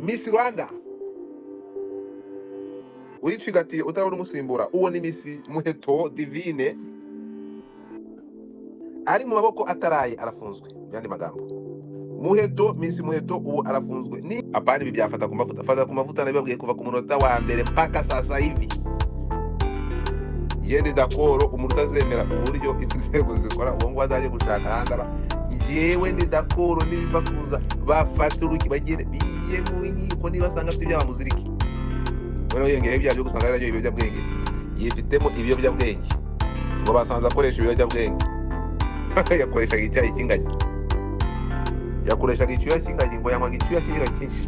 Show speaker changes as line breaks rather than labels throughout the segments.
Miss Rwanda uricigatiye utarabona umusimbura, uwo ni Miss Muheto Divine, ari mu maboko ataraye, arafunzwe. Mu yandi magambo, Muheto, Miss Muheto ubu arafunzwe. Ni apana ibi byafata ku mavuta, fata ku mavuta nabibabwiye kuva ku munota wa mbere mpaka sasa hivi. Yende dakoro umuntu utazemera uburyo inzego zikora, uwo nguwo azajye gushaka ahandi aba. Njyewe ndi dakoro, nibiva kuza bafata uruki bagende biye mu nkiko, niba asanga afite ibyaha muzirike. Noneho yongeyeho ibyaha byo gusanga yararyoye ibiyobyabwenge, yifitemo ibiyobyabwenge, ngo basanze akoresha ibiyobyabwenge. Yakoreshaga icyayi cy'ingagi, yakoreshaga icyuya cy'ingagi, ngo yanywaga icyuya cy'ingagi cyinshi.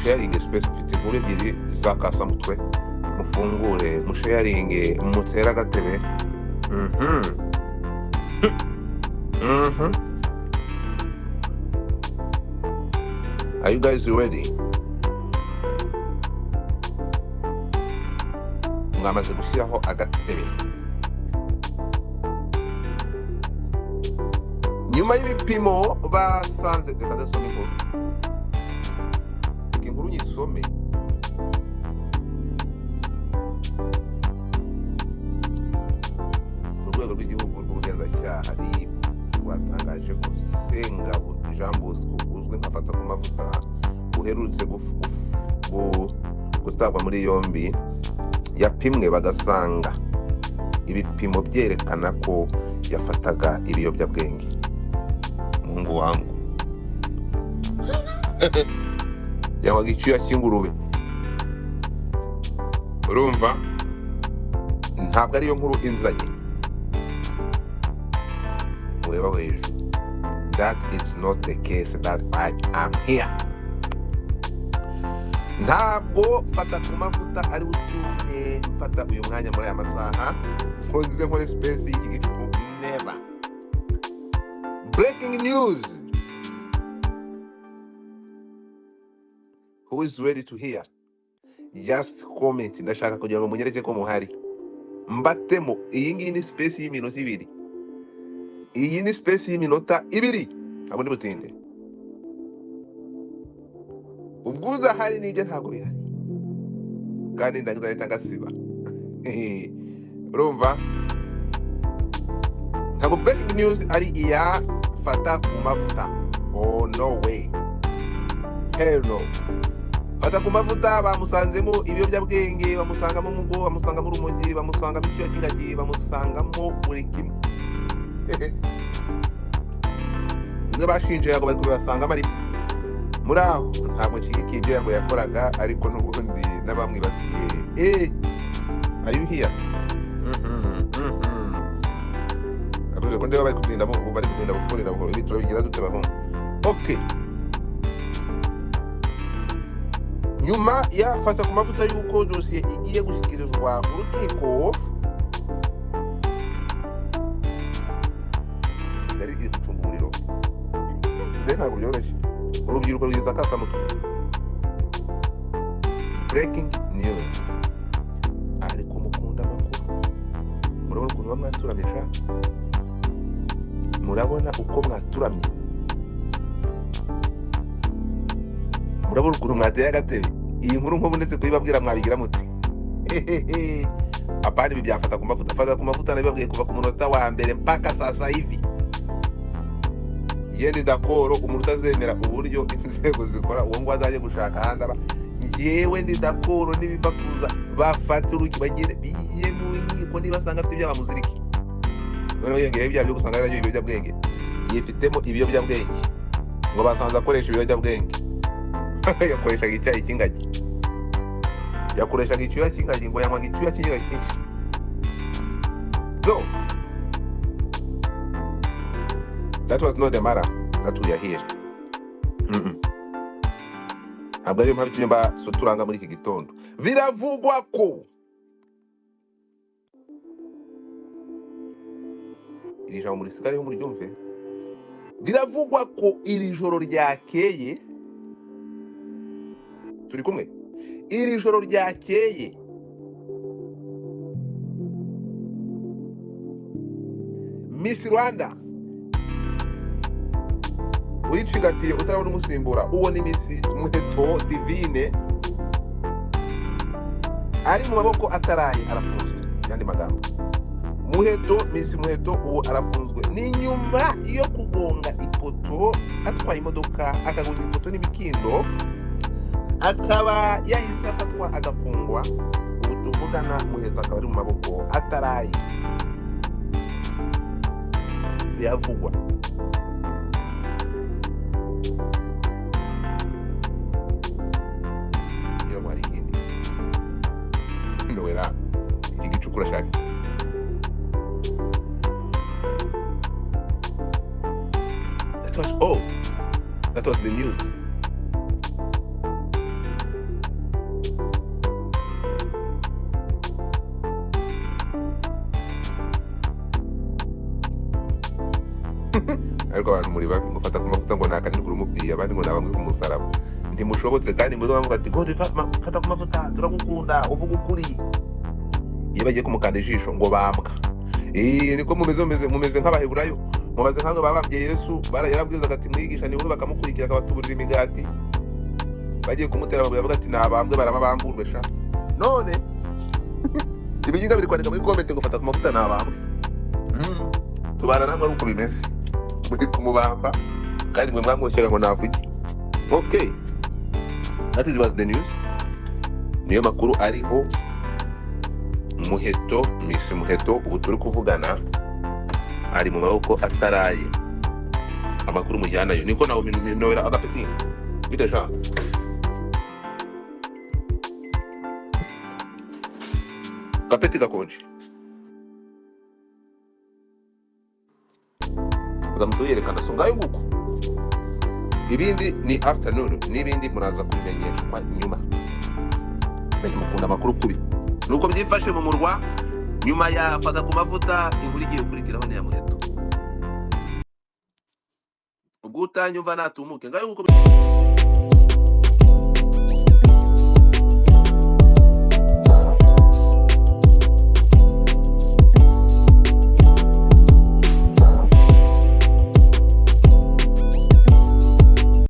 Sharingi space, mfite inkuru ebyiri za kasamutwe, mufungure musharinge mutere agatebe. Are you guys ready? Mwamaze gushyiraho agatebe. Nyuma y'ibipimo basanze, reka dusome inkuru, reka inkuru nyisome. Urwego rw'igihugu rw'ubugenzacyaha RIB rwatangaje ko Sengabo Jean Bosco uzwi nka Fata ku mavuta uherutse gutabwa muri yombi yapimwe bagasanga ibipimo byerekana ko yafataga ibiyobyabwenge. Mungu wangu, yanywaga icyuya cy'ingurube. Urumva ntabwo ariyo nkuru inzanye, mureba hejuru. That is not the case that I am here. Ntabwo fata ku mavuta ari utumye mfata uyu mwanya muri aya masaha nkoze muri space y'iki gicuku. Never. Breaking news, who is ready to hear? Just comment, ndashaka kugira ngo munyereke ko muhari, mbatemo. Iyi ngiyi ni space y'iminota ibiri, iyi ni space y'iminota ibiri, ntabwo ndi butinde. Ubwuzu ahari n'ibyo ntabwo bihari, kandi ndazahita ngasiba. Urumva ntabwo breaking news ari iya fata ku mavuta. Oh no way, hell no. Fata ku mavuta bamusanzemo ibiyobyabwenge, bamusangamo umugo, bamusangamo urumogi, bamusangamo icyuya cy'ingagi, bamusangamo buri kimwe. Bimwe bashinje yago bari kubibasangamo, ariko muri aho ntabwo nshyigikiye ibyo yago yakoraga, ariko n'ubundi n'abamwibasiye. Are you here? Avuze ko ndeba bari kutinda, bari kutinda bufuri na buhoro, ibi turabigira dute bahungu? Okay, nyuma ya fata ku mavuta y'uko dosiye igiye gushyikirizwa urukiko, Kigali iri gucunga umuriro. Kigali ntabwo byoroshye, urubyiruko rwiza kasamutwe. Breaking news, ariko mukunda amakuru, murabona ukuntu muba mwaturamye sha, murabona uko mwaturamye, murabona ukuntu mwateye agatebe. Iyi nkuru nk'ubu ndetse kuyibabwira mwabigira mute? Apana ibi byafata ku mavuta, fata ku mavuta nabibabwiye kuva ku munota wa mbere mpaka sasa hivi. Yende dakoro umuntu utazemera uburyo inzego zikora, uwo nguwo azajye gushaka ahandi aba. Njyewe ndi dakoro, nibiva kuza bafata uruki bagende biye mu nkiko, niba asanga afite ibyaha muzirike. Noneho yongeyeho ibyaha byo gusanga yararyoye ibiyobyabwenge, yifitemo ibiyobyabwenge, ngo basanze akoresha ibiyobyabwenge. Yakoreshaga icyayi cy'ingagi, yakoreshaga icyuya cy'ingagi, ngo yanywaga icyuya cy'ingagi cyinshi. So that was not the matter that we are here. Ntabwo ariyo mpamvu itumye mba so turanga muri iki gitondo. Biravugwa ko iri jambo murisigareho muryumve, biravugwa ko iri joro ryakeye, turi kumwe, iri joro ryakeye Miss Rwanda Uyicigatiye utarabona umusimbura, uwo ni Miss Muheto Divine, ari mu maboko ataraye, arafunzwe. Yandi magambo, Muheto, Miss Muheto ubu arafunzwe. Ni nyuma yo kugonga ipoto atwaye imodoka, akagonga ipoto n'imikindo, akaba yahise afatwa agafungwa. Ubu tuvugana Muheto akaba ari mu maboko ataraye, biravugwa. Ngira ngo hari ikindi. Nowera, iki gicuku urashaka iki? That was all. That was the news. Ariko abantu muri babi, ngo fata ku mavuta ngo nakanirwe umubwiye, abandi ngo nabamwe ku musaraba. Ntimushobotse kandi muze bavuga ati God, fata ku mavuta, turagukunda, uvuga ukuri. Iyo bagiye kumukanda ijisho ngo bambwa. Niko mumeze nk'abaheburayo, mubaze nk'abo babambye Yesu, yarabwizaga ati mwigisha ni wowe, bakamukurikira akabatuburira imigati. Bagiye kumutera amabuye bavuga ati nabambwe, barababamburwe sha. None ibingiga biri kwandika muri comment ngo fata ku mavuta nabambwe. Tubana namwe ari uko bimeze, muri kumubamba kandi mwe mwamwoshyaga ngo navuge. Okay, that is was the news. Niyo makuru ariho. Muheto, Miss Muheto ubu turi kuvugana ari mu maboko ataraye. Amakuru mujyanayo niko nawe nowera agapeti bite sha gapeti gakonje uramutse wiyerekana. So ngayo nguko, ibindi ni afternoon n'ibindi muraza kubimenyeshwa nyuma. Menya mukunda amakuru kubi. Nuko byifashe mu murwa nyuma ya fata ku mavuta. Inkuru igiye gukurikiraho ni ya Muheto. Ubwo utanyumva natumuke. Ngayo nguko.